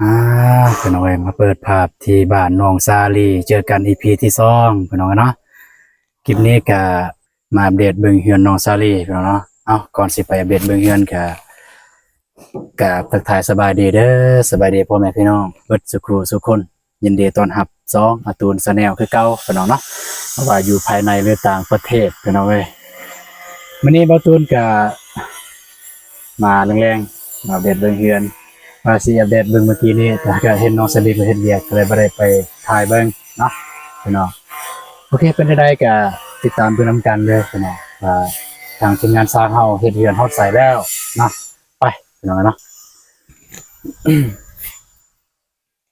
ອ່າ ພີ່ນ້ອງເອີຍ ມາເປີດພາບທີ່ບ້ານນ້ອງສາລີ ເຈີກັນອີພີທີສອງ ພີ່ນ້ອງເນາະ. ຄລິບນີ້ກະມາອັບເດດເບິ່ງເຮືອນນ້ອງສາລີ ພີ່ນ້ອງເນາະ. ເອົ້າ ກ່ອນຊິໄປອັບເດດເບິ່ງເຮືອນ ກະ ກະທັກທາຍສະບາຍດີເດີ ສະບາຍດີພໍ່ແມ່ພີ່ນ້ອງເບິດສູ່ຄູ່ສູ່ຄົນ. ຍິນດີຕ້ອນຮັບຊ່ອງອາຕູນແຊນແນວຄືເກົ່າ ພີ່ນ້ອງເນາະ, ບໍ່ວ່າຢູ່ພາຍໃນ ຫຼື ຕ່າງປະເທດ ພີ່ນ້ອງເອີຍ. ມື້ນີ້ບ່າວຕູນກະມາແລງໆ ມາອັບເດດເບິ່ງເຮືອນ, ວ່າຊິອັບເດດເບິ່ງມື້ກີ້ນີ້ ແຕ່ກະເຫັນນ້ອງສາລີເພິ່ນເຮັດວຽກ ກະເລີຍບໍ່ໄດ້ໄປຖ່າຍເບິ່ງເນາະ ພີ່ນ້ອງ. ໂອເຄ ເປັນຈັ່ງໃດກະຕິດຕາມເບິ່ງນຳກັນເດີ ພີ່ນ້ອງ, ວ່າທາງທີມງານຊ່າງເຮົາເຮັດເຮືອນຮອດໃສແລ້ວເນາະ. ໄປ ພີ່ນ້ອງເນາະ.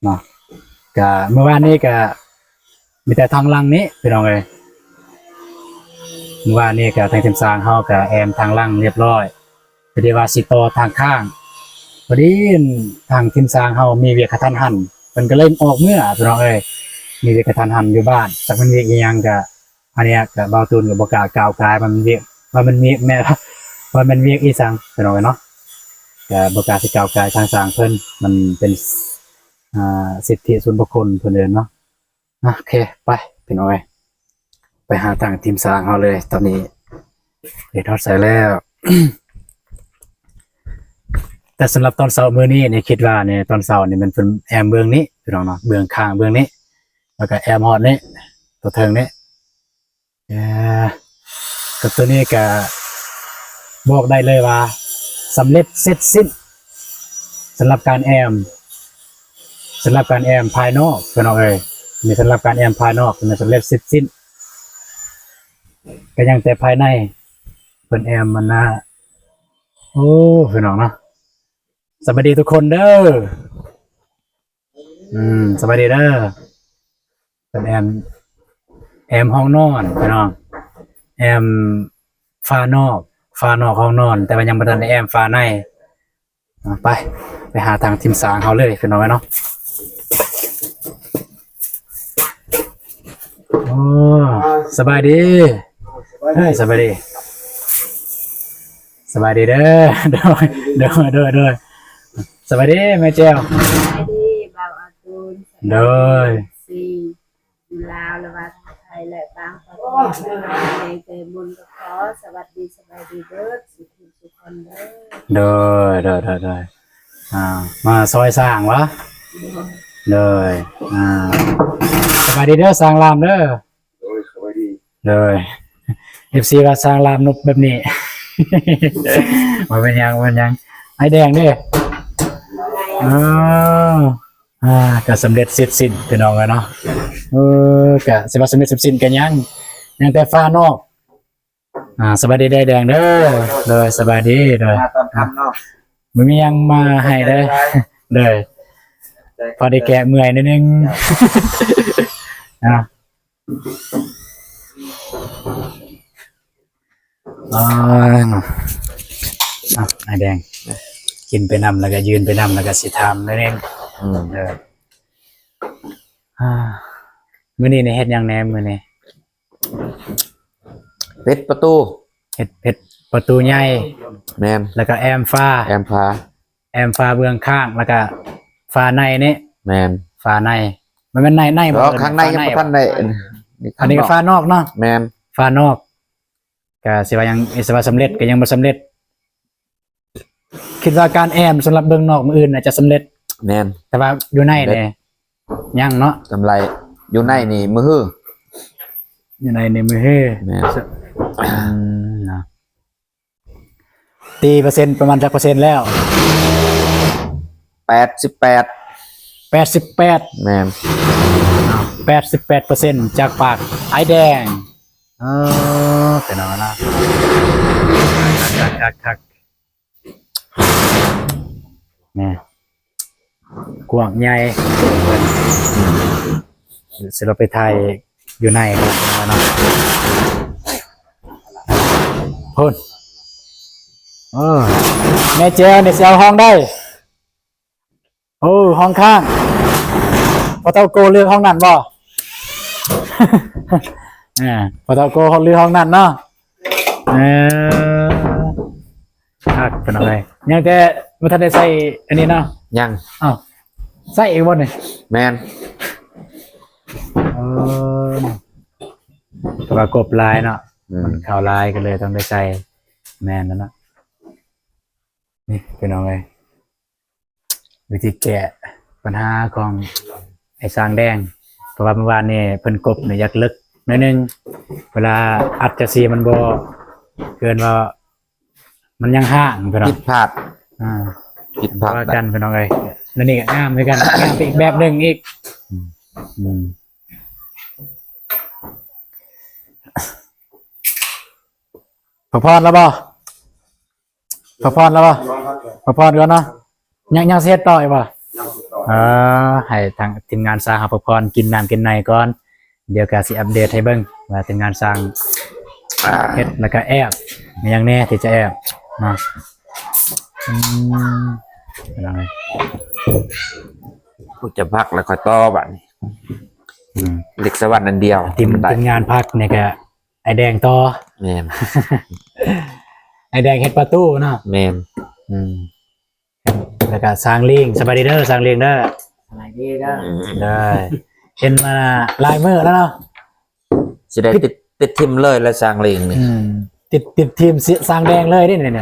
ເນາະ ກະມື້ວານນີ້ກະມີແຕ່ທາງຫຼັງນີ້ ພີ່ນ້ອງເອີຍ. ມື້ວານນີ້ກະທາງທີມຊ່າງເຮົາກະແອ້ມທາງຫຼັງລຽບລ້ອຍ ເພື່ອທີ່ວ່າຊິຕໍ່ທາງຂ້າງ. ພໍດີທາງທີມຊ່າງເຮົາມີວຽກກະທັນຫັນ ເພິ່ນກະເລີຍອອກເມືອ ພີ່ນ້ອງເອີຍ. ມີວຽກກະທັນຫັນຢູ່ບ້ານ ຈັກແມ່ນວຽກອີ່ຫຍັງກະ ອັນເນີ້ຍກະບ່າວຕູນກະບໍ່ກ້າກ່າວກາຍ ວ່າມັນວຽກ ວ່າມັນວຽກແມ່ນ ວ່າແມ່ນວຽກອີ່ຫຍັງ ພີ່ນ້ອງເອີຍເນາະ. ກະບໍ່ກ້າຊິກ່າວກາຍທາງຊ່າງເພິ່ນ ມັນເປັນ ອ່າ ສິດທິສ່ວນບຸກຄົນເພິ່ນເອີ້ນເນາະ. ໂອເຄ ໄປ ພີ່ນ້ອງເອີຍ ໄປຫາທາງທີມຊ່າງເຮົາເລີຍ. ຕອນນີ້ເຮັດຮອດໃສແລ້ວ ແຕ່ສຳລັບຕອນເຊົ້າມື້ນີ້ນີ້ ຄິດວ່ານີ້ຕອນເຊົ້ານີ້ແມ່ນເພິ່ນແອ້ມເບື້ອງນີ້ ພີ່ນ້ອງເນາະ, ເບື້ອງຂ້າງເບື້ອງນີ້ ແລ້ວກະແອ້ມຮອດນີ້ ຕົວເທິງນີ້. ເອີ ກັບຕົວນີ້ກະບອກໄດ້ເລີຍວ່າສຳເລັດເສັດສິ້ນ ສຳລັບການແອ້ມ ສຳລັບການແອ້ມພາຍນອກ ພີ່ນ້ອງເອີຍ. ນີ້ສຳລັບການແອ້ມພາຍນອກ ເປັນສຳເລັດເສັດສິ້ນ, ກະຍັງແຕ່ພາຍໃນເພິ່ນແອ້ມມັນນະ. ໂອ້ ພີ່ນ້ອງເນາະ ສະບາຍດີທຸກຄົນເດີ. ອືມ ສະບາຍດີເດີ. ເປັນແອ້ມ ແອ້ມຫ້ອງນອນ ພີ່ນ້ອງ, ແອ້ມຝານອກ ຝານອກຫ້ອງນອນ ແຕ່ວ່າຍັງບໍ່ທັນໄດ້ແອ້ມຝາໃນ. ອ່າ ໄປ ໄປຫາທາງທີມຊ່າງເຮົາເລີຍ ພີ່ນ້ອງເນາະ. ໂອ້ ສະບາຍດີ. ເອີຍ ສະບາຍດີ ສະບາຍດີເດີ. ໂດຍ ໂດຍ ໂດຍ ໂດຍ ສະບາຍດີແມ່ແຈ່ວ. ສະບາຍດີບ່າວອາຕູນ. ໂດຍ ຢູ່ລາວ ແລະວ່າໄທ ແລະຕ່າງປະເທດ ແມ່ໃຈບຸນກະຂໍສະຫວັດດີສະບາຍດີເບີດສຸຂູສຸຂ ໂດຍ ໂດຍ ໂດຍ ໂດຍ. ອ່າ ມາຊ່ອຍສ້າງຫວາ? ໂດຍ ໂດຍ ອ່າ ສະບາຍດີເດີ ຊ່າງລາມເດີ. ໂດຍ ສະບາຍດີ ໂດຍ. ເອັຟຊີວ່າຊ່າງລາມນຸບແບບນີ້ ບໍ່ເປັນຫຍັງ ບໍ່ເປັນຫຍັງ. ອ້າຍແດງເດ້. ອໍ ອ່າ ກະສຳເລັດເສັດສິ້ນ ພີ່ນ້ອງເອີຍເນາະ. ເອີ ກະຊິວ່າສຳເລັດເສັດສິ້ນກະຍັງ ຍັງແຕ່ຝານອກ. ອ່າ ສະບາຍດີອ້າຍແດງເດີ. ໂດຍ ສະບາຍດີ ໂດຍ. ມາຕອນຄ່ຳເນາະ ບໍ່ມີຫຍັງມາໃຫ້ເດີ. ໂດຍ ພໍໄດ້ແກ້ເມື່ອຍໜ້ອຍໜຶ່ງ ອ່າ. ອ່າ ອ້າຍແດງ ກິນໄປນຳ ແລ້ວກະຢືນໄປນຳ ແລ້ວກະຊິຖາມໜ້ອຍໜຶ່ງ. ອືມ ເອີ ອ່າ ມື້ນີ້ນີ້ເຮັດຫຍັງແດ່ມື້ນີ້? ເຮັດປະຕູ ເຮັດ ເຮັດປະຕູໃຫຍ່. ແມ່ນ ແລ້ວກະແອ້ມຝາ ແອ້ມຝາ ແອ້ມຝາເບື້ອງຂ້າງ ແລ້ວກະຝາໃນນີ້. ແມ່ນ ຝາໃນ ມັນແມ່ນໃນ ໃນບໍ່? ຂ້າງໃນຍັງບໍ່ທັນໄດ້. ອັນນີ້ກະຝານອກເນາະ. ແມ່ນ ຝານອກ. ກະຊິວ່າຍັງ ຊິວ່າສຳເລັດກະຍັງບໍ່ສຳເລັດ. ຄິດວ່າການແອ້ມສຳລັບເບື້ອງນອກມື້ອື່ນໜ້າຈະສຳເລັດ. ແມ່ນ ແຕ່ວ່າຢູ່ໃນນີ້ຍັງເນາະ. ກຳໄລຢູ່ໃນນີ້ມື້ຮື ຢູ່ໃນນີ້ມື້ຮື. ແມ່ນ ອືມ ເນາະ. ຕີເປີເຊັນປະມານຈັກເປີເຊັນແລ້ວ? ແປດສິບແປດ ແປດສິບແປດ. ແມ່ນ ອ້າວ ແປດສິບແປດເປີເຊັນຈາກປາກອ້າຍແດງ. ເອີ ເປັນເອົາລະ ຄັກໆໆໆ. ແມ່ ກວ້າງໃຫຍ່ ຊິລະໄປຖ່າຍຢູ່ໃນເນາະ ພຸ້ນ. ເອີ ແມ່ແຈວນີ້ຊິເອົາຫ້ອງໃດ? ໂອ້ ຫ້ອງຂ້າງ ພໍ່ເຖົ້າໂກເລືອກຫ້ອງນັ້ນບໍ່? ອ່າ ພໍ່ເຖົ້າໂກເລືອກຫ້ອງນັ້ນເນາະ. ເອີ ຄັກ ພີ່ນ້ອງເອີຍ. ຍັງແຕ່ບໍ່ທັນໄດ້ໃສ່ອັນນີ້ເນາະ. ຍັງ. ອ້າວ ໃສ່ອີກບໍ່ນີ້? ແມ່ນ ເອີ ເພາະວ່າກົບຫຼາຍເນາະ ອືມ ມັນເຂົ້າຫຼາຍກໍເລີຍຕ້ອງໄດ້ໃສ່. ແມ່ນແລ້ວເນາະ. ນີ້ພີ່ນ້ອງເອີຍ ວິທີແກ້ບັນຫາຂອງໄອ້ຊ້າງແດງ ເພາະວ່າມື້ວານນີ້ເພິ່ນກົບນີ້ຢາກເລິກໜ້ອຍໜຶ່ງ ເວລາອັດຈັ່ງຊີ້ມັນບໍ່ ເອີ້ນວ່າມັນຍັງຫ້າງພີ່ນ້ອງ ຜິດພາດ ອ່າ ຜິດພາດ ວ່າກັນພີ່ນ້ອງເອີຍ. ແລ້ວນີ້ກໍງາມຄືກັນ ງາມໄປອີກແບບໜຶ່ງອີກ. ອືມ ອືມ ພະພອນແລ້ວບໍ່? ພັກຜ່ອນແລ້ວບໍ່? ພັກຜ່ອນກ່ອນເນາະ. ຍັງ ຍັງຊິເຮັດຕໍ່ອີກບໍ່? ຍັງຊິເຮັດຕໍ່. ເອີ ໃຫ້ທາງທີມງານຊ່າງເຮົາພັກຜ່ອນ ກິນນ້ຳກິນໃນກ່ອນ ດຽວກະຊິອັບເດດໃຫ້ເບິ່ງວ່າທີມງານຊ່າງ ອ່າ ເຮັດ ແລ້ວກະແອບ ມີຫຍັງແດ່ທີ່ຈະແອບເນາະ. ອືມ ຜູ້ຈະພັກແລ້ວຄ່ອຍຕໍ່ບາດນີ້. ອືມ ເຫຼັກສະຫວັນອັນດຽວ ທີມ ທີມງານພັກນີ້ກະ ອ້າຍແດງຕໍ່. ແມ່ນ ອ້າຍແດງເຮັດປະຕູເນາະ. ແມ່ນ ອືມ ແລ້ວກະຊ່າງລີງ ສະບາຍດີເດີ ຊ່າງລີງເດີ ສະບາຍດີເດີ. ເອີ ເຫັນມາຫຼາຍມື້ແລ້ວເນາະ ຊິໄດ້ຕິດ ຕິດທີມເລີຍແຫຼະ ຊ່າງລີງນີ້. ອືມ ຕິດ ຕິດທີມຊ່າງແດງເລີຍເດ້ນີ້.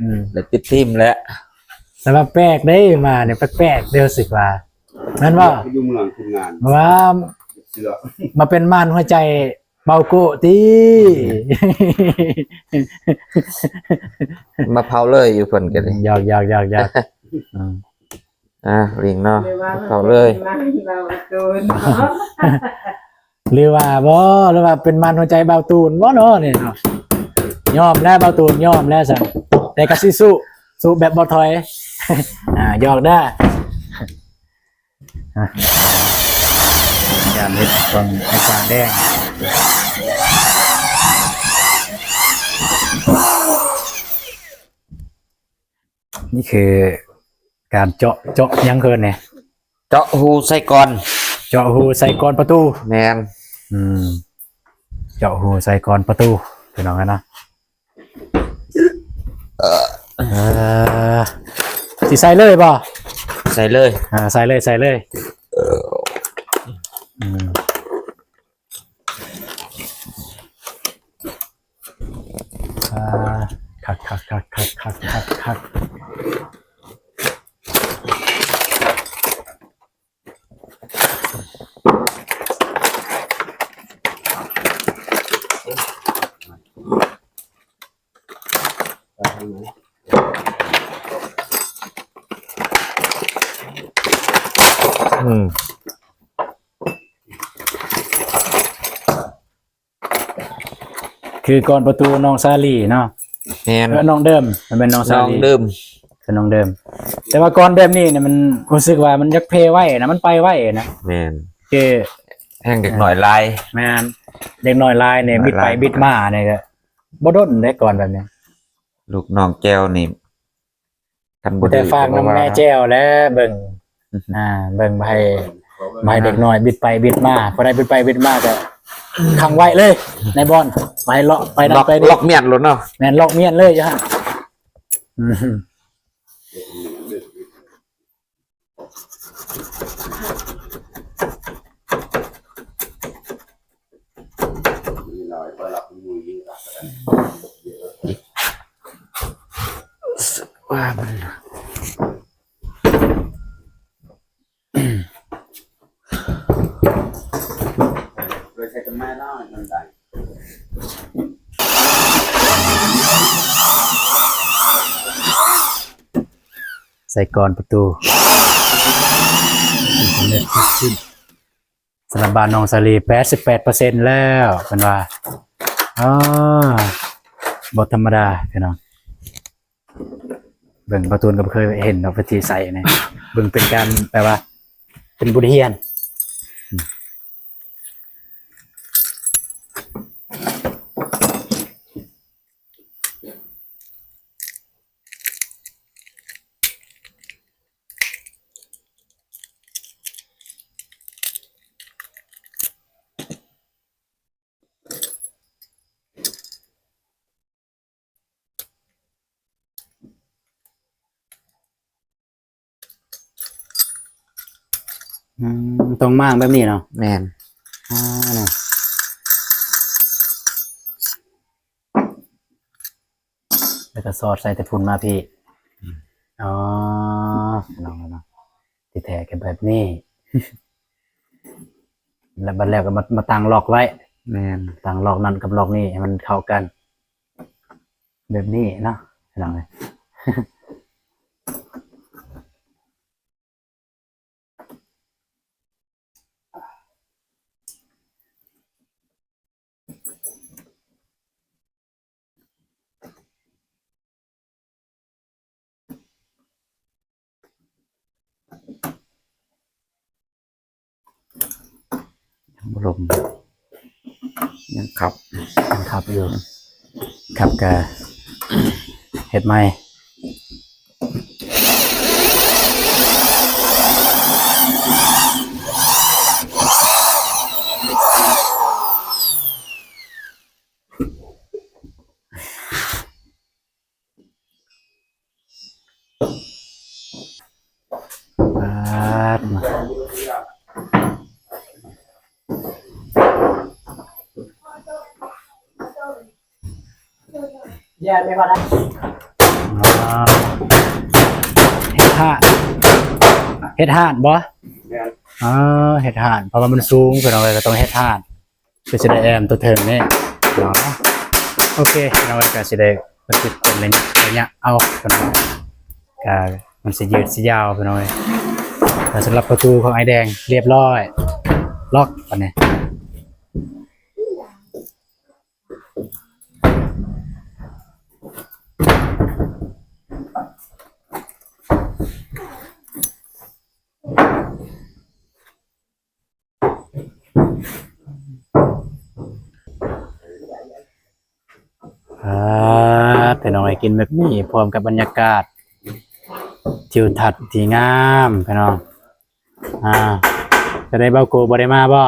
ອືມ ໄດ້ຕິດທີມແລ້ວ ແຕ່ວ່າແປກເດ້ ມານີ້ແປກໆເດ້ ຮູ້ສຶກວ່າ ແມ່ນບໍ່? ຢູ່ເມືອງທີມງານ ວ່າມາເປັນມ່ານຫົວໃຈ ເບົາໂກະຕິ ມາເຜົາເລີຍຢູ່ເພິ່ນກໍດີ. ຢອກໆໆໆ ອືມ ອ່າ ລິງເນາະ ເຜົາເລີຍ ເບົາຕູນເນາະ ຫຼືວ່າບໍ່ ຫຼືວ່າເປັນມ່ານຫົວໃຈເບົາຕູນບໍ່ເນາະນີ້ເນາະ. ຍອມແລ້ວເບົາຕູນ ຍອມແລ້ວຊັ້ນ ແຕ່ກໍຊິສູ້ ສູ້ແບບບໍ່ຖອຍ. ອ່າ ຢອກເດີ. ອ່ະ ການເຮັດຂອງອ້າຍຊ້າງແດງ ນີ້ຄືການເຈາະ ເຈາະຫຍັງເອີ້ນແດ່? ເຈາະຮູໃສ່ກອນ ເຈາະຮູໃສ່ກອນປະຕູ. ແມ່ນ ອືມ ເຈາະຮູໃສ່ກອນປະຕູ ພີ່ນ້ອງເອີຍເນາະ. ເອີ ຊິໃສ່ເລີຍບໍ່? ໃສ່ເລີຍ ອ່າ ໃສ່ເລີຍ ໃສ່ເລີຍ. ເອີ ອືມ ອ່າ ຄັກໆໆໆໆ. ອືມ ຄືກອນປະຕູນ້ອງສາລີເນາະ. ແມ່ນ ເອີ ນ້ອງເດີມ ມັນແມ່ນນ້ອງສາລີ ນ້ອງເດີມ ເປັນນ້ອງເດີມ. ແຕ່ວ່າກອນແບບນີ້ນີ້ມັນຮູ້ສຶກວ່າມັນຢາກເພໄວນະ ມັນໄປໄວນະ. ແມ່ນ ຄືແຮ່ງເດັກນ້ອຍຫຼາຍ. ແມ່ນ ເດັກນ້ອຍຫຼາຍນີ້ ເດັກນ້ອຍຫຼາຍ ບິດໄປບິດມານີ້ກໍບໍ່ດົນເດ້ ກອນແບບນີ້. ລູກນ້ອງແກ້ວນີ້ ຄັນບໍ່ ແຕ່ຝາກນຳແມ່ແຈ່ວແຫຼະ ເບິ່ງ ອ່າ ເບິ່ງ ບໍ່ໃຫ້ ບໍ່ໃຫ້ເດັກນ້ອຍບິດໄປບິດມາ. ຜູ້ໃດບິດໄປບິດມາກໍຂັງໄວ້ເລີຍໃນບ່ອນ ບໍ່ໃຫ້ເລາະໄປນັ້ນໄປນີ້ ລັອກມ້ຽນໂລດເນາະ. ແມ່ນ ລັອກມ້ຽນເລີຍຢູ່ຫັ້ນ. ອືມ ໃສ່ກອນປະຕູ. ສຳລັບບ້ານນ້ອງສາລີ ແປດສິບແປດເປີເຊັນແລ້ວ ເພິ່ນວ່າ. ອໍ ບໍ່ທຳມະດາພີ່ນ້ອງ. ເບິ່ງ ປະຕູນກໍບໍ່ເຄີຍເຫັນດອກ ວິທີໃສ່ນີ້ ເບິ່ງເປັນການແບບວ່າເປັນບົດຮຽນ. ອ ອືມ ຕ້ອງມ້າງແບບນີ້ເນາະ? ແມ່ນ. ອ່າ ນີ້ ແລ້ວກໍສອດໃສ່ແຕ່ພຸ້ນມາພີ້. ອືມ ອໍ ເນາະ ທີ່ແທ້ກໍແບບນີ້. ແລ້ວບັດແລ້ວກໍມາ ມາຕັ້ງລັອກໄວ້. ແມ່ນ. ຕັ້ງລັອກນັ້ນກັບລັອກນີ້ໃຫ້ມັນເຂົ້າກັນ ແບບນີ້ເນາະ ພີ່ນ້ອງເອີຍ. ຍັງບໍ່ລົງ ຍັງຂັບ ຍັງຂັບຢູ່ ຂັບກະເຮັດໃໝ່. ປາດ ມາ ເຮັດຮ້ານ ເຮັດຮ້ານບໍ່? ແມ່ນ. ເອີ ເຮັດຮ້ານ ເພາະວ່າມັນສູງ ເພິ່ນເອົາໄວ້ ກໍຕ້ອງເຮັດຮ້ານ. ກໍຊິໄດ້ແອ້ມຕົວເທິງນີ້ເນາະ. ໂອເຄ ພີ່ນ້ອງເອີຍ ກໍຊິໄດ້ບັນທຶກເປັນໄລຍະ ໄລຍະເອົາພີ່ນ້ອງ ກໍມັນຊິຍືດຊິຍາວພີ່ນ້ອງເອີຍ. ແລ້ວສຳລັບປະຕູຂອງອ້າຍແດງລຽບຮ້ອຍ ລັອກບາດນີ້. ອ່າ ພີ່ນ້ອງເອີຍ ກິນແບບນີ້ ພ້ອມກັບບັນຍາກາດທິວທັດທີ່ງາມພີ່ນ້ອງ. ອ່າ ຈະໄດ້ ບ່າວໂກບໍ່ໄດ້ມາບໍ່? ບໍ່.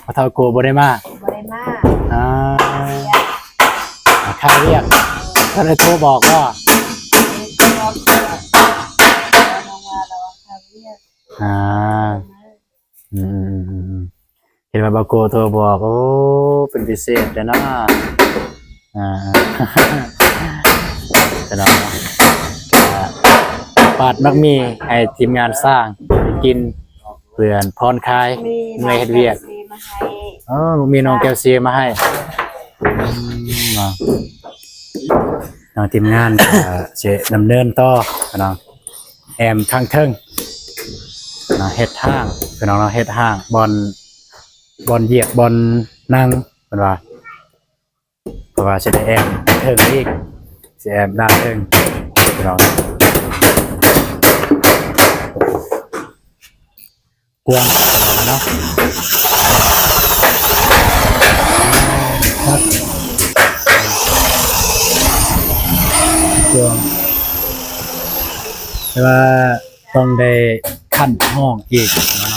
ພໍ່ເຖົ້າໂກບໍ່ໄດ້ມາ? ບໍ່ໄດ້ມາ. ອ່າ ຄາວຽກ ກໍເລີຍໂທບອກບໍ່? ບໍ່ໄດ້ໂທບອກ ນ້ອງວ່າລາວຄາວຽກ. ອ່າ ອືມ ເຫັນວ່າບ່າວໂກໂທບອກ ໂອ້ ເປັນພິເສດແທ້ເນາະ. ອ່າ ແຕ່ເນາະ ກໍປາດໝາກໝີ່ໃຫ້ທີມງານສ້າງກິນ ເພື່ອຜ່ອນຄາຍເມື່ອຍເຮັດວຽກ. ເອີ ໝາກໝີ່ນ້ອງແກ້ວເຊມາໃຫ້. ອືມ ເນາະ ທາງທີມງານກໍຊິດຳເນີນຕໍ່ເນາະ. ແອ້ມຂ້າງເທິງເນາະ ເຮັດຫ້າງ ພີ່ນ້ອງເນາະ ເຮັດຫ້າງ ບ່ອນ ບ່ອນຢຽບ ບ່ອນນັ່ງ ເພິ່ນວ່າ ເພາະວ່າຊິໄດ້ແອ້ມເທິງອີກ ຊິແອ້ມດ້ານເທິງ ພີ່ນ້ອງ. ກວ້າງເນາະ ຄັກ ກວ້າງ ແຕ່ວ່າຕ້ອງໄດ້ຂັ້ນຫ້ອງອີກເນາະ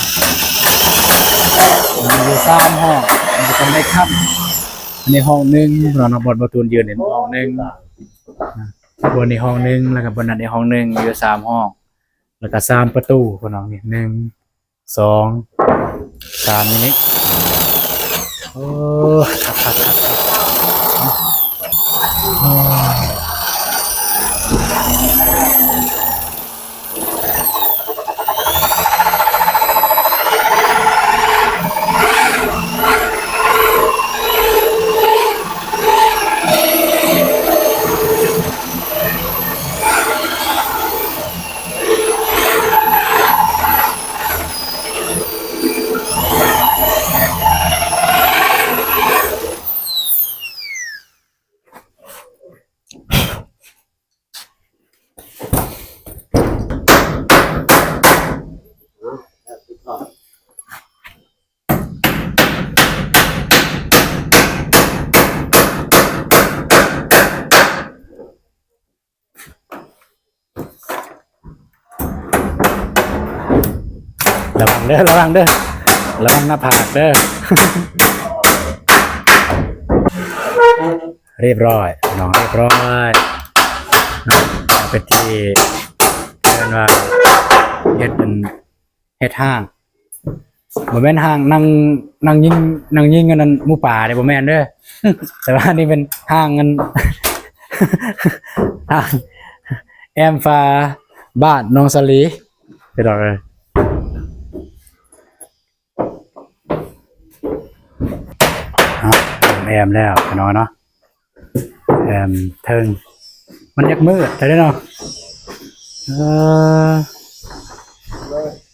ມັນຢູ່ສາມຫ້ອງ ມັນກໍຕ້ອງໄດ້ຂັ້ນ. ອັນນີ້ຫ້ອງໜຶ່ງເນາະ ບ່ອນບ່າວຕູນຢືນນີ້ຫ້ອງໜຶ່ງ ບ່ອນນີ້ຫ້ອງໜຶ່ງ ແລ້ວກໍບ່ອນນັ້ນອີກຫ້ອງໜຶ່ງ ຢູ່ສາມຫ້ອງ ແລ້ວກໍສາມປະຕູ ພີ່ນ້ອງ ນີ້ ໜຶ່ງ ສອງ ສາມ ນີ້ ໂອ້ ຄັກໆໆໆ.ລະວັງເດີ ລະວັງເດີ ລະວັງໜ້າຜາກເດີ. ຮຽບຮ້ອຍ ພີ່ນ້ອງ ຮຽບຮ້ອຍເນາະ. ເປັນທີ່ເອີ້ນວ່າເຮັດເປັນ ເຮັດຮ້າງ ບໍ່ແມ່ນຮ້າງນັ່ງ ນັ່ງຍິງ ນັ່ງຍິງອັນນັ້ນໝູປ່າເດ້ ບໍ່ແມ່ນເດີ. ແຕ່ວ່ານີ້ເປັນຮ້າງອັນ ຮ້າງແອ້ມຝາບ້ານນ້ອງສາລີ ພີ່ນ້ອງເອີຍ. ເອົາ ແອ້ມແລ້ວພີ່ນ້ອງເນາະ ແອ້ມເທິງ ມັນຢາກມືດແທ້ເນາະ. ເອີ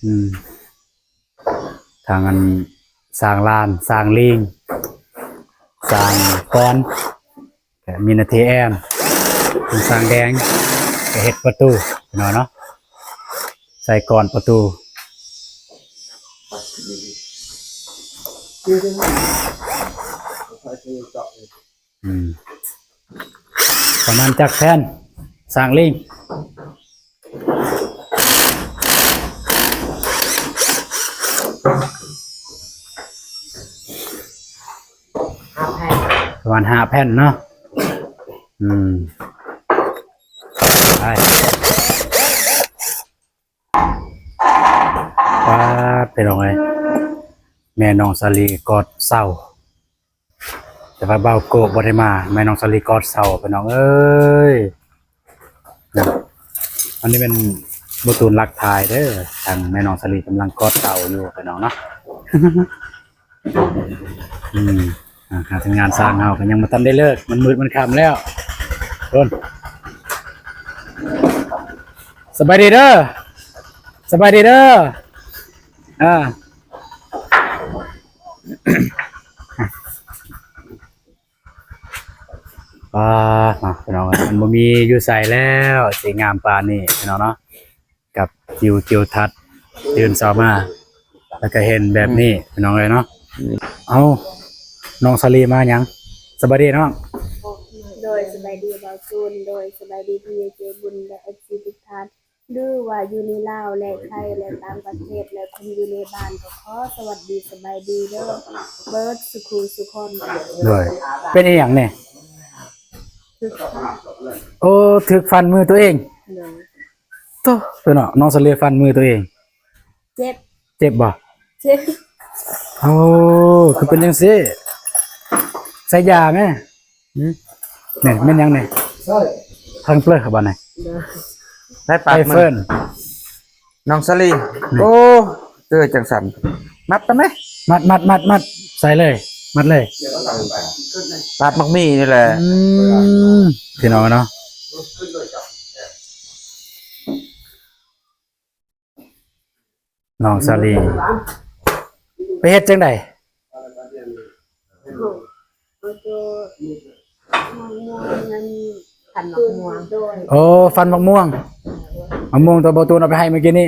ອືມ ທາງອັນ ສ້າງລານ ສ້າງລີງ ສ້າງກອນ ກະມີໜ້າທີ່ແອ້ມ ສ້າງແດງ ກະເຮັດປະຕູເນາະ ເນາະ ໃສ່ກອນປະຕູ. ອືມ ປະມານຈັກແຜ່ນ ສ້າງລີງ? ຫ້າແຜ່ນ ປະມານຫ້າແຜ່ນເນາະ. ອືມ ໄປ ປາດ ພີ່ນ້ອງເອີຍ ແມ່ນ້ອງສາລີກອດເສົາ. ແຕ່ວ່າບ່າວໂກະບໍ່ໄດ້ມາ ແມ່ນ້ອງສາລີກອດເສົາພີ່ນ້ອງເອີຍ. ອັນນີ້ແມ່ນບໍ່ຕູນລັກຖ່າຍເດີ ທາງແມ່ນ້ອງສາລີກຳລັງກອດເສົາຢູ່ພີ່ນ້ອງເນາະ. ອືມ ອ່າ ທາງທີມງານຊ່າງເຮົາກໍຍັງບໍ່ທັນໄດ້ເລີກ ມັນມືດມັນຄ່ຳແລ້ວ. ໂດນ ສະບາຍດີເດີ ສະບາຍດີເດີ ອ່າ. ປາດເນາະ ພີ່ນ້ອງເອີຍ ມັນບໍ່ມີຢູ່ໃສແລ້ວ ສີງາມປານນີ້ພີ່ນ້ອງເນາະ ກັບວິວທິວທັດຕື່ນເຊົ້າມາ ແລ້ວກໍເຫັນແບບນີ້ ອືມ ພີ່ນ້ອງເອີຍເນາະ. ເອົ້າ ນ້ອງສາລີມາຫຍັງ? ສະບາຍດີນ້ອງ. ໂດຍ ສະບາຍດີບ່າວຕູນ. ໂດຍ ສະບາຍດີຜູ້ໃຫຍ່ໃຈບຸນ ແລະ ເອັຟຊີທຸກທ່ານ. ຫຼືວ່າຢູ່ໃນລາວ ແລະ ໄທ ແລະ ຕ່າງປະເທດ ແລະ ຄົນຢູ່ໃນບ້ານ ກໍຂໍສະຫວັດດີສະບາຍດີເດີ ເບິດສູ່ຄູ່ສູ່ຄົນ. ໂດຍ ເປັນອີ່ຫຍັງແດ່? ຖືກຟັນ. ໂອ້ ຖືກຟັນມືຕົວເອງ. ໂດຍ ໂທ້ ເປັນເນາະ ນ້ອງສາລີຟັນມືຕົວເອງ. ເຈັບ. ເຈັບບໍ່? ເຈັບ. ໂອ້ ຄືເປັນຈັ່ງຊີ້? ໃສ່ຢາແມ. ຫືມ ນີ້ແມ່ນຫຍັງນີ້? ທາງເປືອບາດນີ້ ໄດ້ປາກ ໄປເຟີນ ນ້ອງສາລີ. ນີ້ ໂອ້ ເອີ ຈັ່ງຊັ້ນ ມັດໄດ້ໄໝ? ມັດ ມັດ ມັດ ມັດ ໃສ່ເລີຍ ມັດເລີຍ. ປາກໝາກໝີ່ນີ້ແຫຼະ. ອືມ ພີ່ນ້ອງເນາະ. ນ້ອງສາລີ ໄປເຮັດຈັ່ງໃດ? ໂອ້ ເອົາໂຕ ໝາກມ່ວງນັ້ນ ຟັນໝາກມ່ວງ. ໂອ້ ຟັນໝາກມ່ວງ ໝາກມ່ວງຕົວບໍ່ຕູນເອົາໄປໃຫ້ມື້ກີ້ນີ້.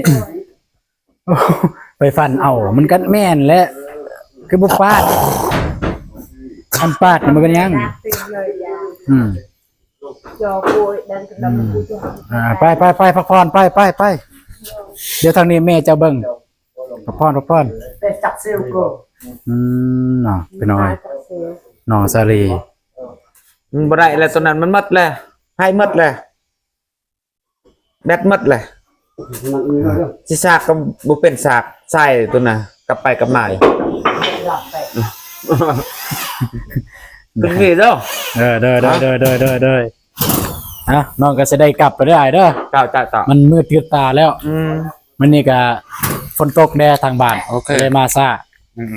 ໂອ້ ໄປຟັນເອົາ ມັນກໍແມ່ນແຫຼະ ຄືບໍ່ປາດ ຄັນປາດມັນເປັນຫຍັງ? ອືມ ອ່າ ໄປ ໄປ ໄປ ພັກຜ່ອນ ໄປ ໄປ ໄປ. ດຽວທາງນີ້ແມ່ເຈົ້າເບິ່ງ ພັກຜ່ອນ ພັກຜ່ອນ. ອືມ ເນາະ ພີ່ນ້ອງເອີຍ ນ້ອງສາລີ. ມັນບໍ່ໄດ້ແລ້ວ ຕົວນັ້ນມັນໝົດແລ້ວ ໃຫ້ໝົດແລ້ວ ແບັດໝົດແລ້ວ. ຊິສາກກໍບໍ່ເປັນສາກ ໃສ່ຕົວນະ ກັບໄປກັບມາຢູ່. ຂຶ້ນນີ້ເດີ. ເອີ ໂດຍ ໂດຍ ໂດຍ ໂດຍ ໂດຍ. ອ່ະ ນ້ອງກໍຊິໄດ້ກັບໄປເດີອ້າຍເດີ. ເຈົ້າ ເຈົ້າ ເຈົ້າ. ມັນມືດຕື່ນຕາແລ້ວ. ອືມ ມື້ນີ້ກໍຝົນຕົກແດ່ທາງບ້ານ. ໂອເຄ ເລີຍມາຊ້າ. ອືມ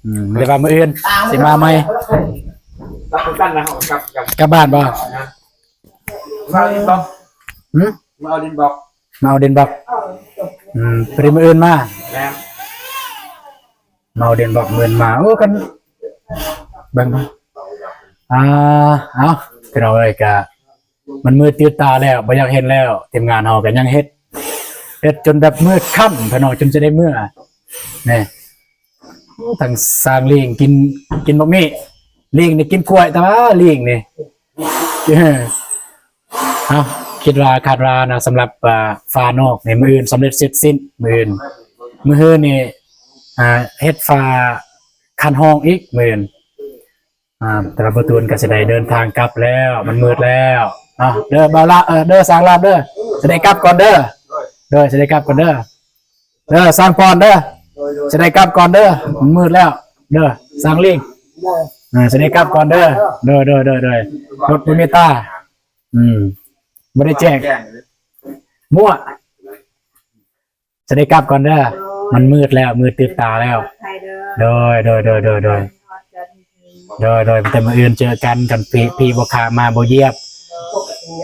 ອືມ ແຕ່ວ່າມື້ອື່ນຊິມາໃໝ່. ກັບກັນນະ ກັບ ກັບ ກັບບ້ານບໍ່? ມາເອົາດິນບລັອກ. ຫືມ? ມາເອົາດິນບລັອກ. ມາເອົາດິນບລັອກ. ອືມ ພໍດີມື້ອື່ນມາ. ແມ່ນ. ມາເອົາດິນບລັອກມື້ອື່ນມາ. ໂອ້ ຄັນ ເບິ່ງ ອ່າ ເອົ້າ ພີ່ນ້ອງເອີຍ ກະມັນມືດຕື່ນຕາແລ້ວ ບໍ່ຢາກເຫັນແລ້ວ. ທີມງານເຮົາກໍຍັງເຮັດ ເຮັດຈົນແບບມືດຄ່ຳ ພີ່ນ້ອງ ຈົນຈະໄດ້ເມືອ ນີ້. ໂອ້ ທັງສ້າງລີງກິນ ກິນບັກໝີ່ ລີງນີ້ກິນກ້ວຍ ແຕ່ວ່າລີງນີ້ ເອົ້າ ຄິດວ່າ ຄາດວ່ານະ ສຳລັບ ອ່າ ຝານອກນີ້ ມື້ອື່ນສຳເລັດເສັດສິ້ນ ມື້ອື່ນ. ມື້ຮືນີ້ ອ່າ ເຮັດຝາຄັນຫ້ອງອີກ ມື້ອື່ນ. ອ່າ ແຕ່ວ່າບໍ່ຕູນກໍຊິໄດ້ເດີນທາງກັບແລ້ວ ມັນມືດແລ້ວເນາະ. ເດີ ບ່າວລາ ເອີ ເດີ ຊ່າງລາບເດີ ຊິໄດ້ກັບກ່ອນເດີ. ໂດຍ ຊິໄດ້ກັບກ່ອນເດີ. ເດີ ຊ່າງພອນເດີ ຊິໄດ້ກັບກ່ອນເດີ ມັນມືດແລ້ວເດີ ຊ່າງລີງ ເອີ ຊິໄດ້ກັບກ່ອນເດີ ໂດຍ ໂດຍ ໂດຍ ໂດຍ ລົດບໍ່ມີຕາ ອືມ ບໍ່ໄດ້ແຈ້ງ ມົ້ວ ຊິໄດ້ກັບກ່ອນເດີ ມັນມືດແລ້ວ ມືດຕື່ນຕາແລ້ວ ໂດຍ ໂດຍ ໂດຍ ໂດຍ ໂດຍ ໂດຍ ໂດຍ ແຕ່ມື້ອື່ນເຈີກັນ ຄັນຜີບໍ່ຂ້າມາບໍ່ຢຽບ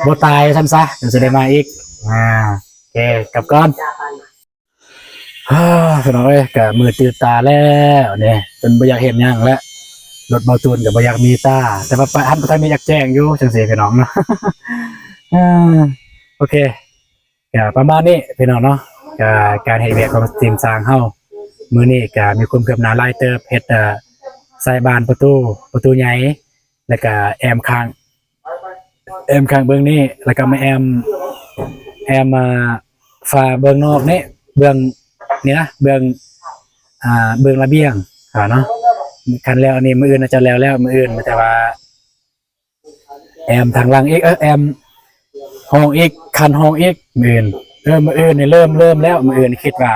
ບໍ່ຕາຍຊັ້ນຊະ ຈັ່ງຊິໄດ້ມາອີກ ອາ ໂອເຄ ກັບກ່ອນ. ເອີ ພີ່ນ້ອງເອີຍ ກະມືດຕື່ນຕາແລ້ວນີ້ ຈົນບໍ່ຢາກເຫັນຫຍັງແລ້ວ ລົດເບົາຕູນກະບໍ່ຢາກມີຕາ ແຕ່ວ່າປະ ຫັ້ນປະທາງນີ້ຢາກແຈ້ງຢູ່ ຈັ່ງຊີ້ພີ່ນ້ອງເນາະ ເອີ ໂອເຄ ກະປະມານນີ້ພີ່ນ້ອງເນາະ ກະການເຮັດວຽກຂອງທີມຊ່າງເຮົາ ມື້ນີ້ກະມີຄວາມຄືບໜ້າຫຼາຍເຕີບ ເຮັດ ເອີ ຊາຍບານປະຕູ ປະຕູໃຫຍ່ ແລ້ວກະແອ້ມຂ້າງ ແອ້ມຂ້າງເບື້ອງນີ້ ແລ້ວກໍມາແອ້ມ ແອ້ມ ອ່າ ຝາເບື້ອງນອກນີ້ ເບື້ອງນີ້ນະ ເບື້ອງ ອ່າ ເບື້ອງລະບຽງ ອ່າ ເນາະ ຄັນແລ້ວອັນນີ້ ມື້ອື່ນອາດຈະແລ້ວແລ້ວ ມື້ອື່ນ ແຕ່ວ່າແອ້ມທາງຫຼັງອີກ ເອີ ແອ້ມຫ້ອງອີກ ຄັນຫ້ອງອີກ ມື້ອື່ນ ເອີ ມື້ອື່ນນີ້ເລີ່ມ ເລີ່ມແລ້ວ ມື້ອື່ນຄິດວ່າ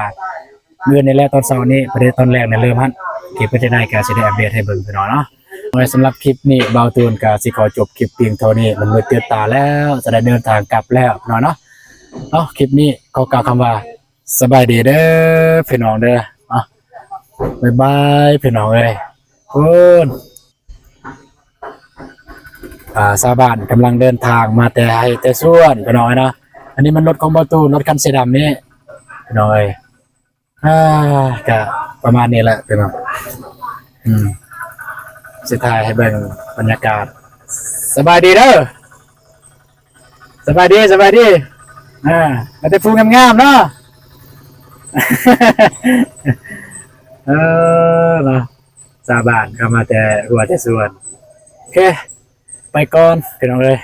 ມື້ນີ້ແຫຼະ ຕອນເຊົ້ານີ້ ປະເດຕອນແລງໃນເລີ່ມຫັ້ນ ເກັບໄປຈັ່ງໃດກໍຊິໄດ້ອັບເດດໃຫ້ເບິ່ງພີ່ນ້ອງເນາະ. ສຳລັບຄລິບນີ້ ບ່າວຕູນກໍຊິຂໍຈົບຄລິບພຽງເທົ່ານີ້ ມັນມືດຕື່ນຕາແລ້ວ ຈະໄດ້ເດີນທາງກັບແລ້ວພີ່ນ້ອງເນາະ. ເນາະ ຄລິບນີ້ຂໍກ່າວຄຳວ່າ ສະບາຍດີເດີພີ່ນ້ອງເດີ ເນາະ ບາຍບາຍພີ່ນ້ອງເອີຍ ພຸ້ນ. ອ່າ ຊາວບ້ານກຳລັງເດີນທາງມາແຕ່ໄຮ່ແຕ່ສວນພີ່ນ້ອງເອີຍເນາະ. ອັນນີ້ມັນລົດຂອງບ່າວຕູນ ລົດຄັນສີດຳນີ້ພີ່ນ້ອງເອີຍ. ອ່າ ກະປະມານນີ້ແຫຼະພີ່ນ້ອງ ອືມ ຊິຖ່າຍໃຫ້ເບິ່ງບັນຍາກາດ. ສະບາຍດີເດີ ສະບາຍດີ ສະບາຍດີ ອ່າ ມາແຕ່ຜູ້ງາມໆເນາະ ເອີ ເນາະ. ຊາວບ້ານເຂົ້າມາແຕ່ຫົວແຕ່ສວນ. ໂອເຄ ໄປກ່ອນພີ່ນ້ອງເອີຍ